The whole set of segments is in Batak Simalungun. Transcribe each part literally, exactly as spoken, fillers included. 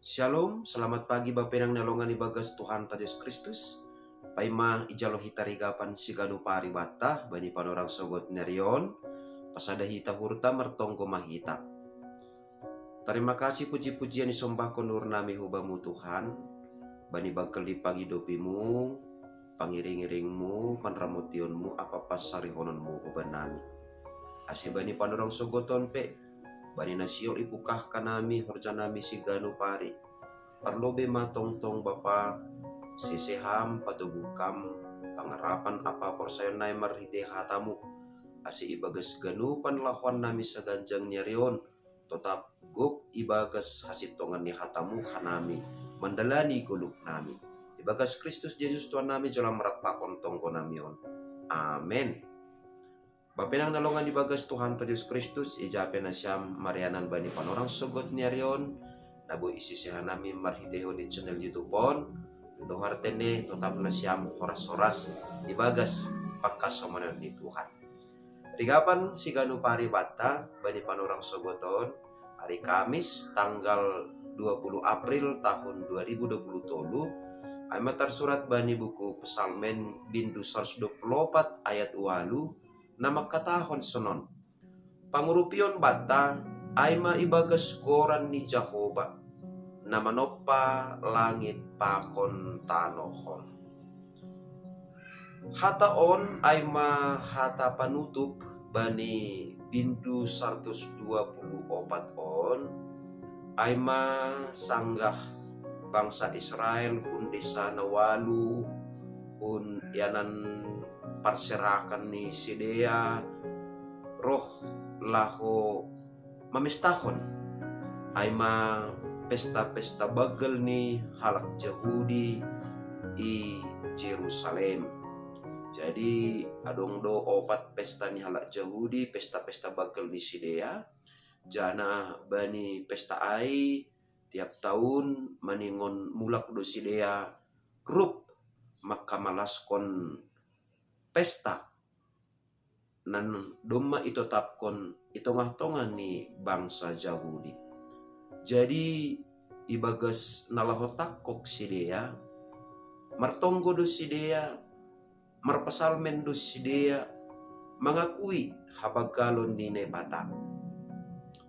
Shalom, selamat pagi Bapenang na longan ibagas Tuhanta Jesus Kristus. Paima ijalo hita rigapan siganu pari banta bani panorang sogot ni ari on, pasada hita hurta martonggo ma hita. Tarima kasih, puji-pujian isombahkon uhurnami hu Bamu Tuhan, bani bangkel ni pangidopiMu, pangiring-iringMu, panramotionMu, ampa pansarihononMu hu bannami. Ase bani panorang sogot on pe, bani na sihol ipungkah hanami horjanami siganu pari. Parlobei ma tongtong Bapa, sese Ham, patoguhon Ham pangarapan ampa parsayaonnami marhitei hataMu, ase ibagas ganupan lahoannami saganjang ni ari on, totap gok ibagas hasintongan ni hataMu hanami mandalani goluhnami. Ibagas Kristus Jesus Tuhannami jalo Ham rap pakon tonggonami on. Amen. Bapenang na longan ibagas Tuhanta Jesus Kristus, ija pe nasiam marianan bani panorang sogot ni ari on, na boi isise hanami marhiteihon ni channel YouTube on, dohot tene totap nasiam horas-horas ibagas pangkasomanion ni Tuhan. Rigapan siganu pari banta bani panorang sogot on, ari Kamis tanggal dua puluh April tahun dua ribu dua puluh tolu, ai ma tarsurat bani buku Psalmen bindu saratus dua puluh opat ayat ualu, na mangkatahon sonon: Pangurupion banta ai ma ibagas goran ni Jahowa, na manompa langit pakon tanoh on. Hata on ai ma hata panutup bani bindu saratus dua puluh opat on, ai ma sanggah bangsa Israel hun desa na ualu, hun ianan parserakan ni sidea, roh laho mamestahon, ai ma pesta-pesta banggal ni halak Jahudi i Jerusalem. Jadi, adong do opat pesta ni halak Jahudi, pesta-pesta banggal ni sidea, janah bani pesta ai, tiap taun maningon mulak do sidea rup mangkamalaskon pesta na domma itotapkon i tongah-tongah ni bangsa Jahudi. Jadi, ibagas na laho tangkog sidea, martonggo do sidea, marpasalmen do sidea, mangakui habanggalon ni Naibata.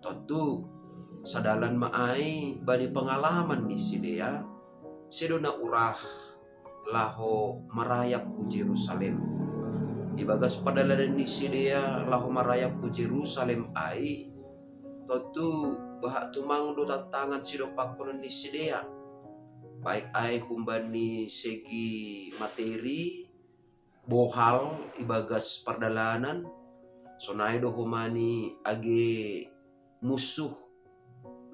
Tontu, sadalan ma ai bani pangalaman ni sidea, sedo na urah laho marayak hu Jerusalem. Ibagas pardalanan ni sidea laho marayak hu Jerusalem ai, tontu bahat tumang do tantangan sidompakkonon ni sidea, baik ai humbani segi materi, bohal ibagas pardalanan, sonai do homa ni age munsuh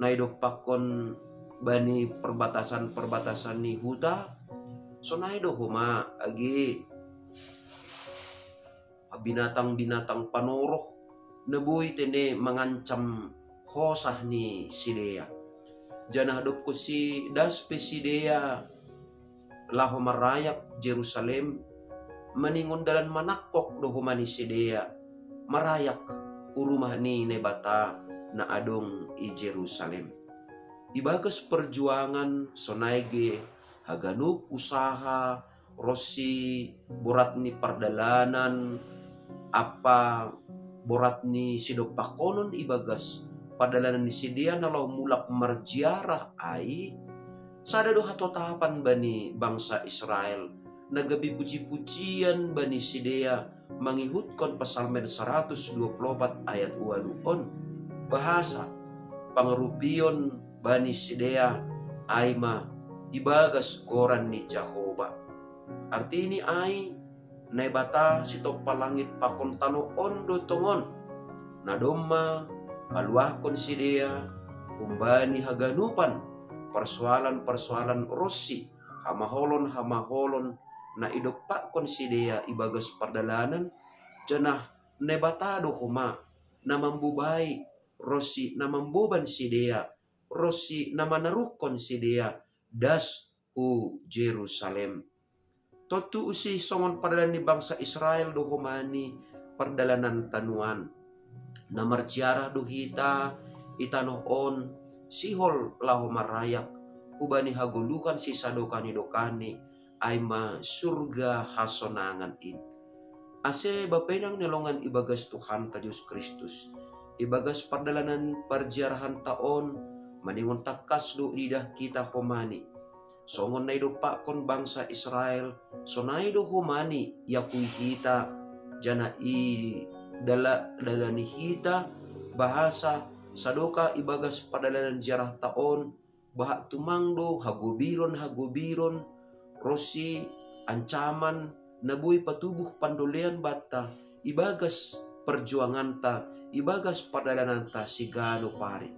na idompakkon bani perbatasan-perbatasan ni huta, sonai do homa age binatang-binatang panoroh na boi tene mangancam hosah ni sidea. Janah dob konsi das pe sidea laho marayak Jerusalem, maningon dalan manangkog do homa ni sidea marayak hu rumah ni Naibata na adong i Jerusalem. Ibagas perjuangan sonai ge haganup usaha ronsi borat ni pardalanan ampa borat ni sidompakkonon ibagas pardalanan ni sidea na laho mulak marziarah ai, sada do hatotapan bani bangsa Israel na gabe puji-pujian bani sidea mangihutkon Psalmen saratus dua puluh opat ayat ualu on, bahasa pangarupion bani sidea ai ma ibagas goran ni Jahowa. Artini ai, Naibata sitompa langit pakon tanoh on do tongon, na domma paluahkon sidea humbani haganupan parsoalan-parsoalan ronsi hamaholon-hamaholon na idompakkon sidea ibagas pardalanan, janah Naibata do homa na mambobai ronsi na mamboban sidea, ronsi na manaruhkon sidea das hu Jerusalem. Tontu usih songon pardalanan ni bangsa Israel do homa ni pardalananta nuan. Na marziarah do hita i tanoh on, sihol laho marayak, hubani hagoluhan sisadoka ni dokani, ai ma surga hasonangan in. Ase bapenang ni longan ibagas Tuhanta Jesus Kristus, ibagas pardalanan parjiarahanta on, maningon tangkas do iidah hita homani. Songon na idompakkon bangsa Israel, sonai do homani iakui hita, janah idala-, dalani hita, bahasa sadoka ibagas pardalanan jiarahta on, bahat tumang do hagobiron-hagobiron, ronsi ancaman, na boi patubuh pandolean banta, ibagas parjuanganta, ibagas pardalananta siganup ari.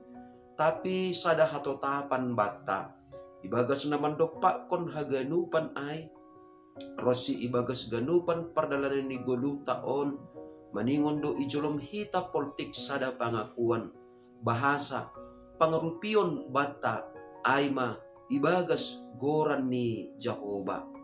Tapi sada hatotapan banta, ibagas na mandompakkon haganupan ai, ronsi ibagas ganupan pardalanan ni goluhta on, maningon do ijolom hita poltik sada pangakuan, bahasa pangarupion banta ai ma ibagas goran ni Jahoba.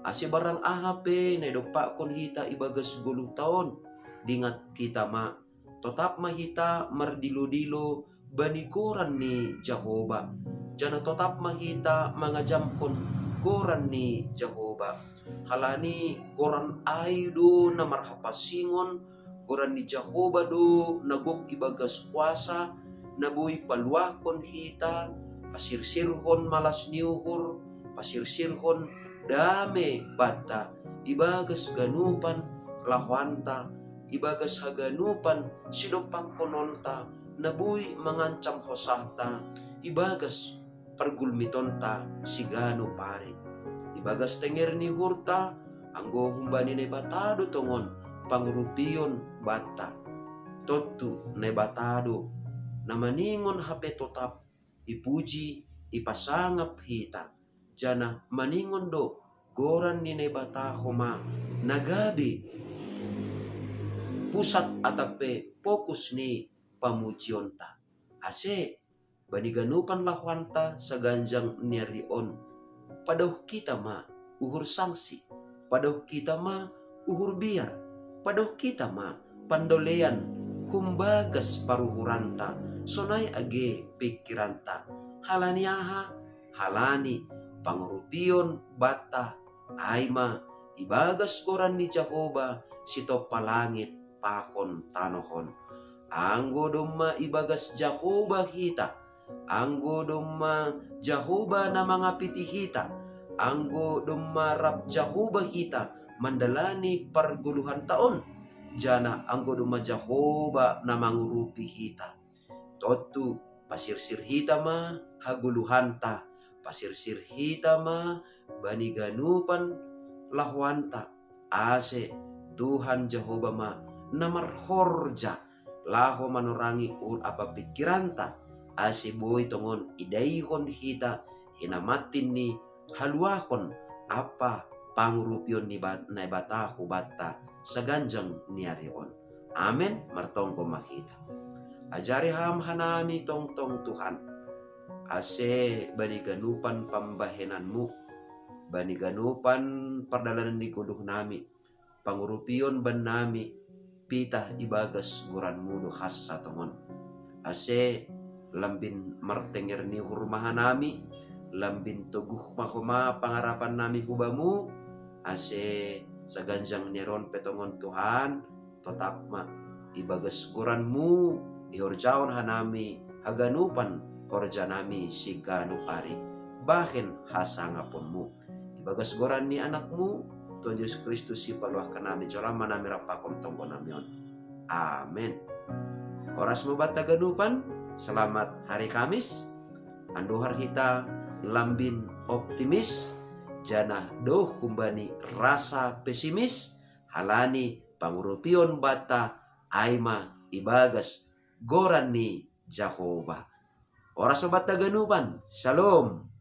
Ase barang aha pe na idompakkon hita ibagas goluhta on, dingat hita ma, totap ma hita mardilo-dilo bani goran ni Jahoba, janah totap ma hita mangajamkon goran ni Jahoba. Halani goran ai do na marhapansingon, goran ni Jahoba do na gok ibagas kuasa, na boi paluahkon hita, pasirsirhon malas ni uhur, pasirsirhon dame banta, ibagas ganupan lahoanta, ibagas haganupan sidompakkononta, na boi mangancam hosahta, ibagas pargulmitonta siganup ari. Ibagas tenger ni uhurta, anggo humbani Naibata do tongon pangurupion banta. Tontu Naibata do, na maningon hape totap, ipuji, ipasangap hita, janah maningon do goran ni Naibata homa na gabe pusat atap pe fokus ni pamujionta. Ase, bani ganupan lahoanta saganjang ni ari on, padaoh hita ma uhur sangsi, padaoh hita ma uhur biar, padaoh hita ma pandolean humbagas paruhuranta, sonai age pingkiranta. Halani aha? Halani pangurupion banta ai ma ibagas goran ni Jahoba sitompa langit pakon tanoh on. Anggo domma ibagas Jahoba hita, anggo domma Jahoba na mangapiti hita, anggo domma rap Jahoba hita mandalani pargoluhanta on, janah anggo domma Jahoba na mangurupi hita, tontu pasirsir hita ma hagoluhanta, pasirsir hita ma bani ganupan lahoanta, ase Tuhan Jahoba ma na marhorja laho manorangi uhur ampa pingkiranta, ase boi tongon idaihon hita hinamantin ni haluahon ampa pangurupion ni Ba-, Naibata hubanta saganjang ni ari on. Amen. Martonggo ma hita. Ajari ham hanami tongtong Tuhan, ase bani ganupan pambahenanmu, bani ganupan pardalanan ni goluhnami, pangurupion bannami, pitah ibagas goranmu do hansa tongon. Ase lambin martenger ni uhur ma hanami, lambin toguh ma homa pangarapannami hu Bamu, ase saganjang ni ari on pe tongon Tuhan, totap ma ibagas goranmu ihorjahon hanami haganupan horjanami siganup ari, bahen hasangaponmu. Ibagas goran ni Anakmu, Tuhan Jesus Kristus, sipaluahkannami jolma nami rap pakon tonggonami on. Amen. Horas ma banta ganupan, selamat hari Kamis. Andohar hita lambin optimis, janah doh humbani rasa pesimis, halani pangurupion banta ai ma ibagas goran ni Jahoba. Horas ma banta ganupan. Shalom.